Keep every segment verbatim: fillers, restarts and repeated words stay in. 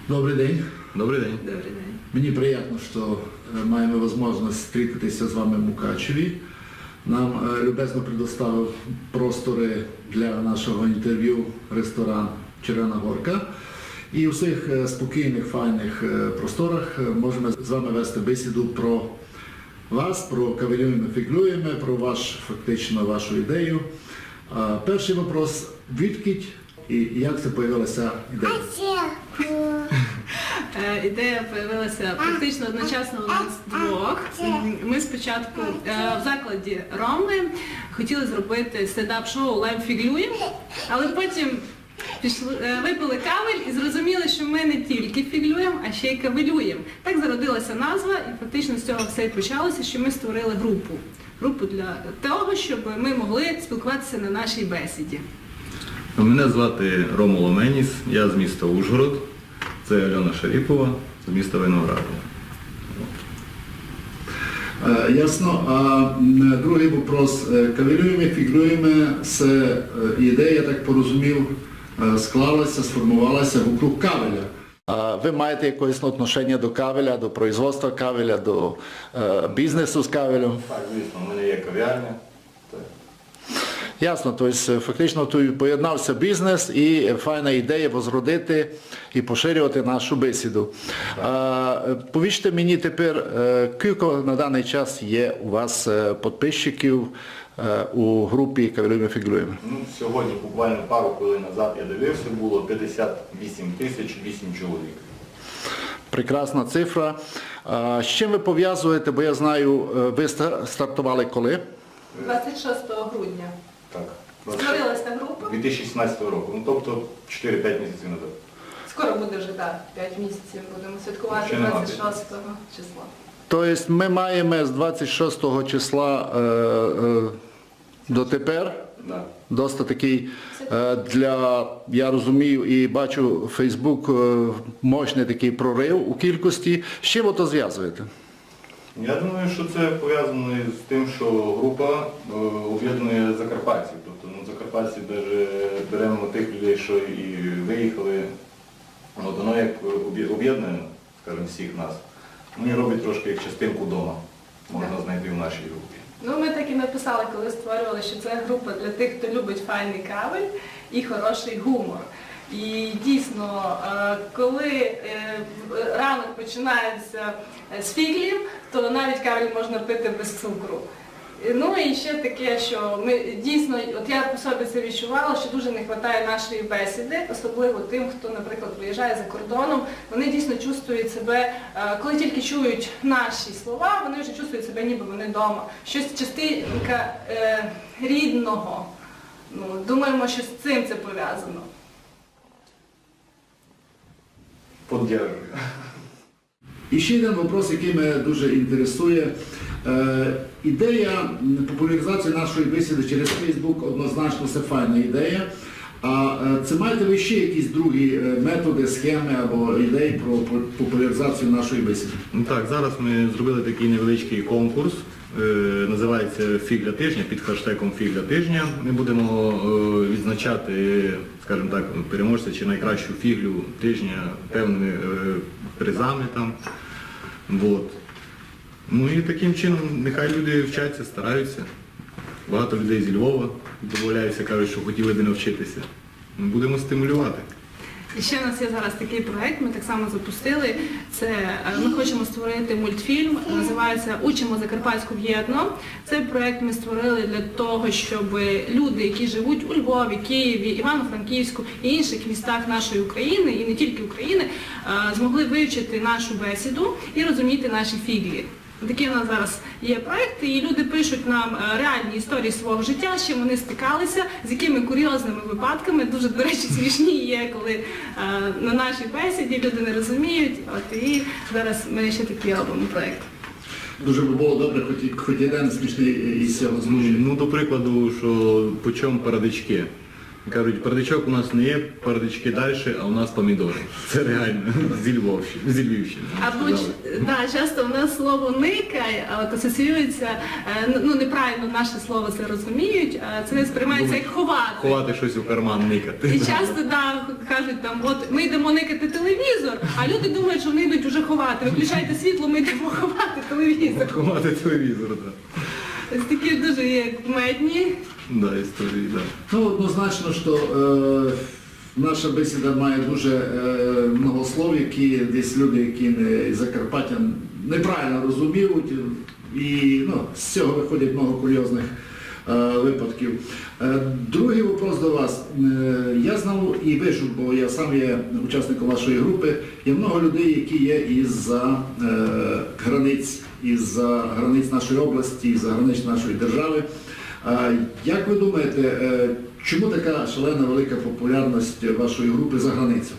Добрый день. Добрый день. Добрый день. Мені приємно, що е, маємо можливість зустрітися з вами в Мукачеві. Нам е, любезно предоставив простори для нашого інтерв'ю ресторан Червена Горка. І у цих е, спокійних, файних е, просторах е, можемо з вами вести бесіду про вас, про «Кавелюєме, фіґлюєме», про ваш, фактично, вашу ідею. А, перший вопрос. Відкіть і як це появилася ідея? Е, Ідея появилася практично одночасно у нас двох. М, Ми спочатку е, в закладі Роми хотіли зробити стендап-шоу «Лем фіґлюєм», але потім пішли, е, випили кавель і зрозуміли, що ми не тільки фіґлюєм, а ще й кавелюєм. Так зародилася назва, і фактично з цього все і почалося, що ми створили групу. Групу для того, щоб ми могли спілкуватися на нашій бесіді. Мене звати Ромул Оменіс, я з міста Ужгород. Це Альона Шаріпова з міста Виноградова. Е, Ясно. А м, другий вопрос. Е, «Кавелюєме, фіґлюєме», це е, ідея, я так порозумів, е, склалася, сформувалася вокруг кавеля. А ви маєте якесь отношення до кавеля, до производства кавеля, до е, бізнесу з кавелем? Так, звісно, в мене є кав'ярня. Так. Ясно, тобто е, фактично тут поєднався бізнес і е, файна ідея возродити і поширювати нашу бесіду. А, е, повіжте мені тепер, е, кілько на даний час є у вас е, підписчиків е, у групі «Кавелюєме, фіґлюєме»? Ну, сьогодні, буквально пару хвилин назад, я дивився, було п'ятдесят вісім тисяч вісім чоловік. Прекрасна цифра. А, з чим ви пов'язуєте, бо я знаю, е, ви ста- стартували коли? Двадцять шостого грудня Так. створилася група. Дві тисячі сімнадцятого року, ну тобто чотири-п'ять місяців назад. Скоро буде вже, так, п'ять місяців, будемо святкувати Ще нема двадцять шостого числа. Тобто ми маємо з двадцять шостого числа е, е, дотепер Да. досить такий е, для, я розумію і бачу, Facebook е, мощний такий прорив у кількості. З чим ви то зв'язуєте? Я думаю, що це пов'язано з тим, що група е, об'єднує закарпатців. Тобто, ну, закарпатці даже беремо тих людей, що і виїхали. От воно як об'є- об'єднує, скажімо, всіх нас. Ну і робить трошки як частинку дома, можна знайти в нашій групі. Ну, ми так і написали, коли створювали, що це група для тих, хто любить файний кавель і хороший гумор. І дійсно, е, коли е, ранок починається е, з фіґлів, то навіть кавель можна пити без цукру. Ну і ще таке, що ми дійсно, от я по собі це відчувала, що дуже не вистачає нашої бесіди, особливо тим, хто, наприклад, виїжджає за кордоном. Вони дійсно чувствують себе, е, коли тільки чують наші слова, вони вже чувствують себе, ніби вони вдома. Щось частинка е, рідного. Ну, думаємо, що з цим це пов'язано. Поддержую. І ще один вопрос, який мене дуже інтересує. Е, ідея м, популяризації нашої бесіди через Facebook однозначно це файна ідея. А е, чи маєте ви ще якісь другі е, методи, схеми або ідеї про по- популяризацію нашої бесіди? Ну так, зараз ми зробили такий невеличкий конкурс. Е, називається «Фіґля тижня», під хештегом «Фіґля тижня». Ми будемо е, відзначати, скажімо так, переможця чи найкращу фіґлю тижня певними е, призами там. Вот. Ну і таким чином нехай люди вчаться, стараються. Багато людей зі Львова додаються, кажуть, що хотіли би навчитися. Будемо стимулювати. І ще у нас є зараз такий проект, ми так само запустили. Це е, ми хочемо створити мультфільм, називається «Учимо закарпатську вєдно». Цей проект ми створили для того, щоб люди, які живуть у Львові, Києві, Івано-Франківську і інших містах нашої України, і не тільки України, е, змогли вивчити нашу бесіду і розуміти наші фіґлі. Такі у нас зараз є проекти, і люди пишуть нам е, реальні історії свого життя, з чим вони стикалися, з якими курйозними випадками, дуже, до речі, смішні є, коли е, на нашій бесіді люди не розуміють. От і зараз ми ще такий робимо проект. Дуже би було добре, хоч, і- хоч один смішний із цього звучить. Ну, до прикладу, що по чому парадички? Кажуть, пердичок у нас не є, пердички дальше, а у нас помідори. Це реально зі Львовщини, зі Львівщини. Або ч- да, часто у нас слово никай, а от асоціюється, е, ну, неправильно наше слово це розуміють, а це сприймається як ховати. Ховати щось у карман, никати. І часто да, кажуть там, от ми йдемо никати телевізор, а люди думають, що вони йдуть уже ховати. Виключайте світло, ми йдемо ховати телевізор. Ховати телевізор, так. Ось такі дуже є кумедні. Да, історії, да. Ну, однозначно, що е, наша бесіда має дуже е, много слов, які десь люди, які не з Закарпаття, неправильно розуміють. І ну, з цього виходять много курйозних е, випадків. Е, другий вопрос до вас. Е, я знав і вижу, бо я сам є учасником вашої групи. Є много людей, які є із-за е, границь, із-за границь нашої області, із-за границь нашої держави. Е, як ви думаєте, е, чому така шалена велика популярність вашої групи за границю?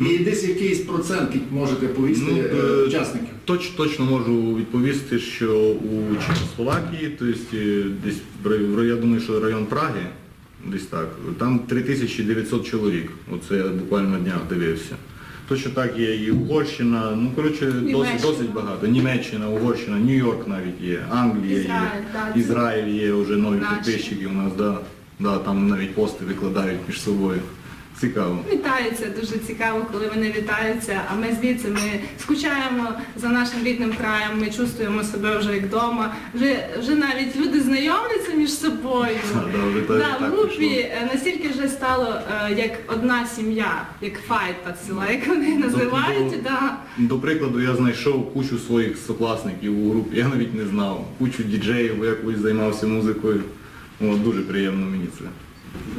І десь якийсь процент, як можете повісти, Ну, е, е, учасників? Точ, точно можу відповісти, що у Чехословакії, то есть, е, десь в рай- в рай- я думаю, що район Праги, десь так, там три тисячі дев'ятсот чоловік. Оце я буквально на днях дивився. Точно так є і Угорщина, ну, коротше, досить, Німеччина. Досить багато. Німеччина, Угорщина, Нью-Йорк навіть є, Англія Ізраїль, є, да, це Ізраїль є, вже нові наші. Підписчики у нас, да. Да, там навіть пости викладають між собою. Цікаво. Вітаються, дуже цікаво, коли вони вітаються. А ми звідси ми скучаємо за нашим рідним краєм, ми чувствуємо себе вже як вдома. Вже, вже навіть люди знайомляться між собою. Да, вже так, Да, так в групі пішло. Е, настільки вже стало е, як одна сім'я, як файта ціла, як вони називають. Да. До прикладу, я знайшов кучу своїх сокласників у групі. Я навіть не знав. Кучу діджеїв, бо я колись займався музикою. От, дуже приємно мені це.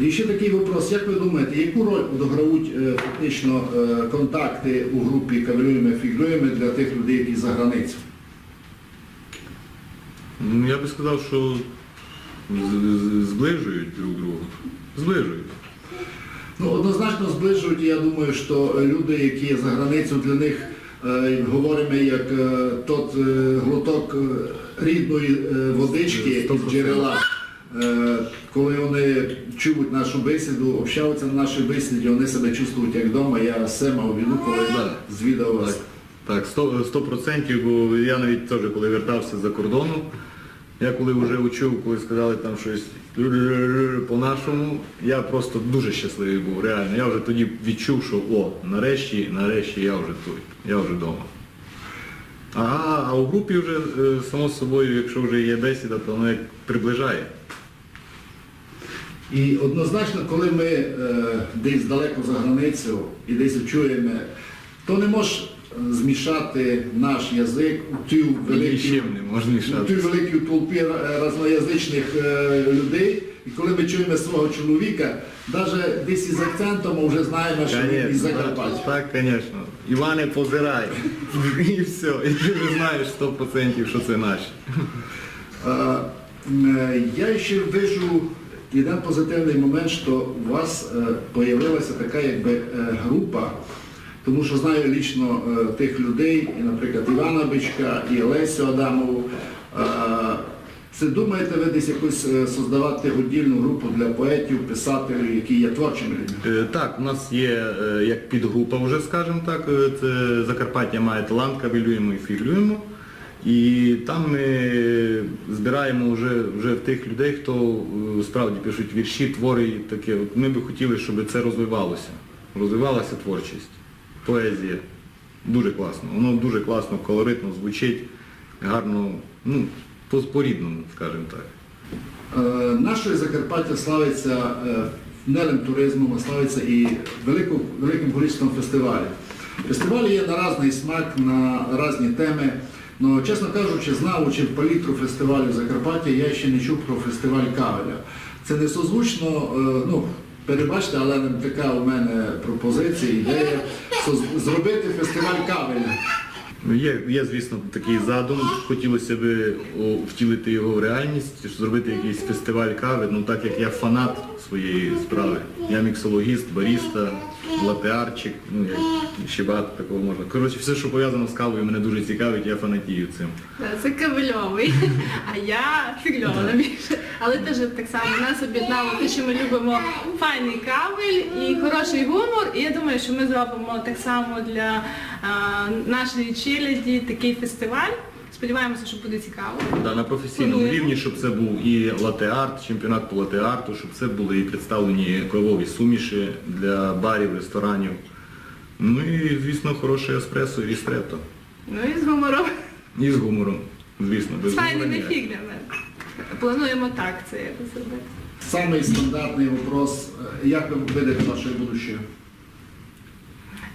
І ще такий вопрос. Як ви думаєте, яку роль одіграють е, фактично е, контакти у групі «Кавелюєме, фіґлюєме» для тих людей, які за границю? Ну, я би сказав, що з- з- зближують друг друга. Зближують. Ну, однозначно зближують, і я думаю, що люди, які за границю, для них е, говоримо як е, тот е, глоток е, рідної е, водички Сто із процентів. Джерела. Е, коли вони чують нашу бесіду, общаються на нашій бесіді, вони себе чувствують як вдома. Я все мав в виду, коли Да. звідав вас. Так, так, сто, сто процентів, бо я навіть теж, коли вертався за кордону, я коли вже учув, коли сказали там щось по-нашому, я просто дуже щасливий був, реально. Я вже тоді відчув, що о, нарешті, нарешті я вже тут, я вже вдома. А, а у групі вже, е, само собою, якщо вже є бесіда, то воно як приближає. І однозначно, коли ми е, десь далеко за границю і десь чуємо, то не мож е, змішати наш язик у тій І великій, нічим не можна у тій мішати. великій толпі е, разноязичних е, людей. І коли ми чуємо свого чоловіка, навіть десь із акцентом, ми вже знаємо, що він із Закарпаття. Так, звісно. Іване, позирай. І все. І ти вже знаєш сто процентів, що це наші. Е, е, Я ще вижу один позитивний момент, що у вас е, появилася така якби е, група, тому що знаю лічно е, тих людей, і, наприклад, Івана Бичка, і Лесю Адамову. Е, Це думаєте ви десь якось е, создавати отдільну групу для поетів, писателів, які є творчими людьми? Е, Так, у нас є е, як підгрупа вже, скажімо так, е, це Закарпаття має талант, кавелюємо і фіґлюємо. І там ми збираємо вже, вже тих людей, хто е, справді пишуть вірші, твори і таке. От ми би хотіли, щоб це розвивалося. Розвивалася творчість, поезія. Дуже класно. Воно дуже класно, колоритно звучить, гарно, ну, по- по-рідному, скажімо так. Е, Наше Закарпаття славиться е, не лише туризмом, а славиться і велику, великим количеством фестивалів. Фестивалі є на різний смак, на різні теми. Но, чесно кажучи, знаючи палітру фестивалів Закарпаття, я ще не чув про фестиваль Кавеля. Це не созвучно, е, ну, перебачте, але така у мене пропозиція, ідея, соз- зробити фестиваль Кавеля. Ну, Є, є, звісно, такий задум. Хотілося б о, втілити його в реальність, зробити якийсь фестиваль кави, ну так як я фанат своєї справи. Я міксологіст, баріста, латеарчик, ну, як, ще багато такого можна. Коротше, все, що пов'язано з кавою, мене дуже цікавить, я фанатію цим. Да, це кавельовий, а я фіґльова більше. Але теж так само нас об'єднало те, що ми любимо файний кавель і хороший гумор. І я думаю, що ми зробимо так само для а, нашої челяді такий фестиваль. Сподіваємося, що буде цікаво. Да, на професійному Плануємо. Рівні, щоб це був і латеарт, чемпіонат по латеарту, щоб це були і представлені кавові суміші для барів, ресторанів. Ну і, звісно, хороше еспресо і рістретто. Ну і з гумором. І з гумором, звісно, без З гумора файними ніяк. фіґлями. Плануємо так це якось зробити. Самый стандартный вопрос. Е, як вы видите ваше будущее?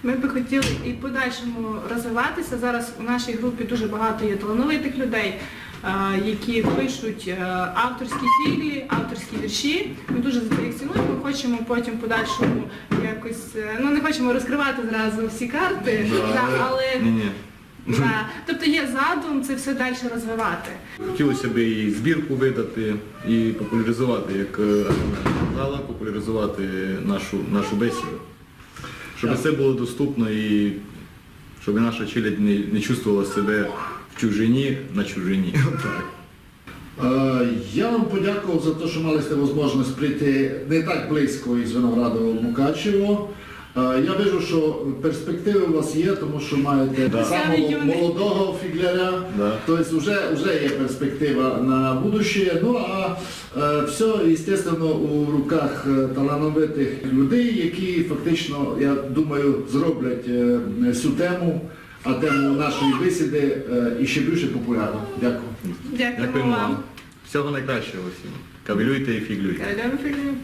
Ми би хотіли і в подальшому розвиватися. Зараз у нашій групі дуже багато є талановитих людей, е, які пишуть е, авторські фіґлі, авторські вірші. Ми дуже за це їх цінуємо. Ми хочемо потім в подальшому якось, е, ну, не хочемо розкривати зразу всі карти, Да, да, але- але Ні, ні. да. Тобто є задум це все далі розвивати. Хотілося б і збірку видати, і популяризувати, як е, Арсена казала, популяризувати нашу, нашу бесіду. Щоб це було доступно і щоб наша челядь не, не чувствувала себе в чужині на чужині. Так. Е, Я вам подякував за те, що мали сте можливість прийти не так близько із Виноградова в Мукачево. Е, Я вижу, що перспективи у вас є, тому що маєте Да. самого Самий юний. Молодого фіґляря. Да. Тобто вже, вже є перспектива на будущее. Ну а е, все, естественно, у руках е, талановитих людей, які фактично, я думаю, зроблять е, цю тему, а тему нашої бесіди е, іще більше популярну. Дякую. Дякуємо Дякуємо вам. Вам. Всього найкращого всім. Кавелюйте і фіґлюйте. Кавелюйте і фіґлюйте.